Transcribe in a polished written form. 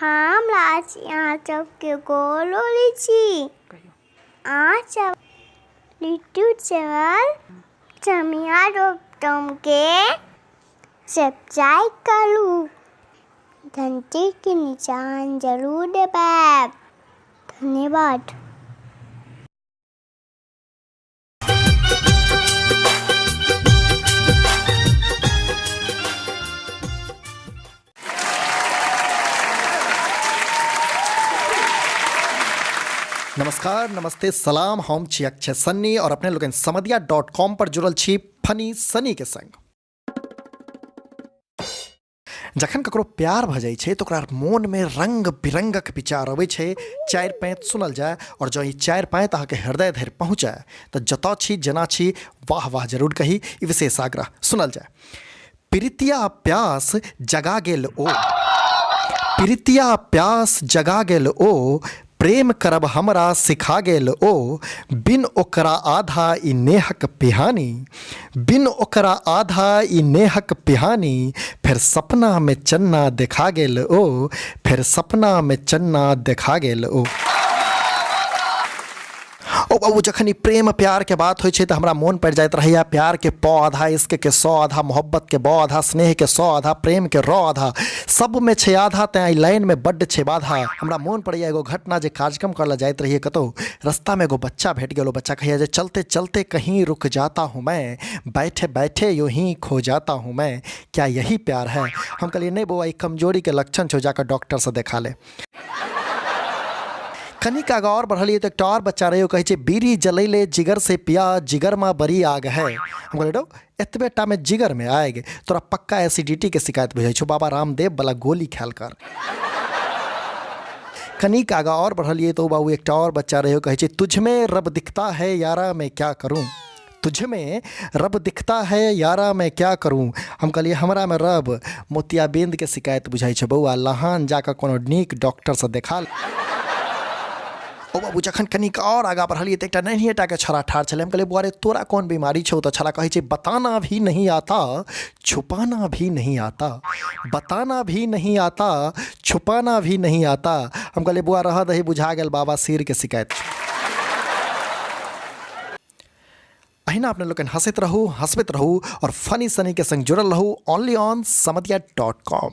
हम राशि अहाँ सबके गोर लगै छी। अहाँ सब यूट्यूब चैनल समिया डॉट कॉमके सब्सक्राइब करू, घंटीके निशान जरूर दबायब। धन्यवाद। नमस्कार, नमस्ते, सलाम। हम छी अक्षय सन्नी और अपने लोगन समदिया डॉट कॉम पर जुड़ल छी फनी सनी के संग। जखन ककरो प्यार भऽ जाइ छै तऽ ओकरा मोनमे रङ्ग बिरङ्गक विचार अबै छै। चारि पाँति सुनल जाय आओर जँ ई चारि पाँति अहाँके हृदय धरि पहुँचय तऽ जतऽ छी जेना छी वाह वाह जरूर कही, ई विशेष आग्रह। सुनल जाय। प्रीतिया प्यास जगा गेल ओ, प्रीतिया प्यास जगा गेल ओ, प्रेम करब हमरा सिखा गेल ओ, बिन ओकरा आधा ई नेहक पिहानी, बिन ओकरा आधा ई नेहक पिहानी, फेर सपना में चन्ना देखा गेल ओ, फेर सपना में चन्ना देखा गेल ओ। ओ बाबू, जखन ई प्रेम प्यार के बात होइ छै तऽ हमरा मोन पड़ि जाइत रहैया प्यार के प आधा, इश्क के स आधा, मोहब्बत के ब आधा, स्नेह के स आधा, प्रेम के र आधा, सबमे छै आधा, तैं एहि लाइनमे बड्ड छै बाधा। हमरा मोन पड़ैया एगो घटना जे कार्यक्रम करऽ लए जाइत रहियै कतहु, रस्तामे एगो बच्चा भेट गेल। ओ बच्चा कहैया जे चलते चलते कहीं रुक जाता हूँ मैं, बैठे बैठे यूं ही खो जाता हूँ मैं, क्या यही प्यार है? हम कहलियै नहि बौआ, ई कमजोरीके लक्षण छौ, जाकऽ डॉक्टरसँ देखा ले। कनिक आगाँ आओर बढ़लियै तऽ एकटा आओर बच्चा रहै, ओ कहै छै बीड़ी जलैले जिगर से पिया, जिगरमा बड़ी आग है। हम कहलियै रौ, एतबे टामे जिगरमे आगि? तोरा पक्का एसिडिटीके शिकायत बुझाइ छौ, बाबा रामदेव वाला गोली खायल कर। कनिक आगाँ आओर बढ़लियै तऽ ओ बाबू एकटा आओर बच्चा रहै, ओ कहै छै तुझमे रब दिखता है यारा मैं क्या करूँ, तुझमे रब दिखता है यारा मैं क्या करूँ। हम कहलियै हमरामे रब? मोतियाबिन्दके शिकायत बुझाइ छै बौआ, लहान जाकऽ कोनो नीक डॉक्टरसँ देखा। ओ बाबू, जखन कनिक आओर आगाँ बढ़लियै तऽ एकटा नन्हिए टाके छौड़ा ठाढ़ छलै। हम कहलियै बौआ रे, तोरा कोन बीमारी छौ? तऽ छौड़ा कहै छै बताना भी नहीं आता, छुपाना भी नहीं आता, बताना भी नहीं आता, छुपाना भी नहीं आता। हम कहलियै बौआ रहऽ दही, बुझा गेल बाबा सिरके शिकायत छौ। अहिना अपने लोकनि हँसैत रहू, हँसबैत रहू और फनी सनी के संग जुड़ल रहू only on Samdiya dot com.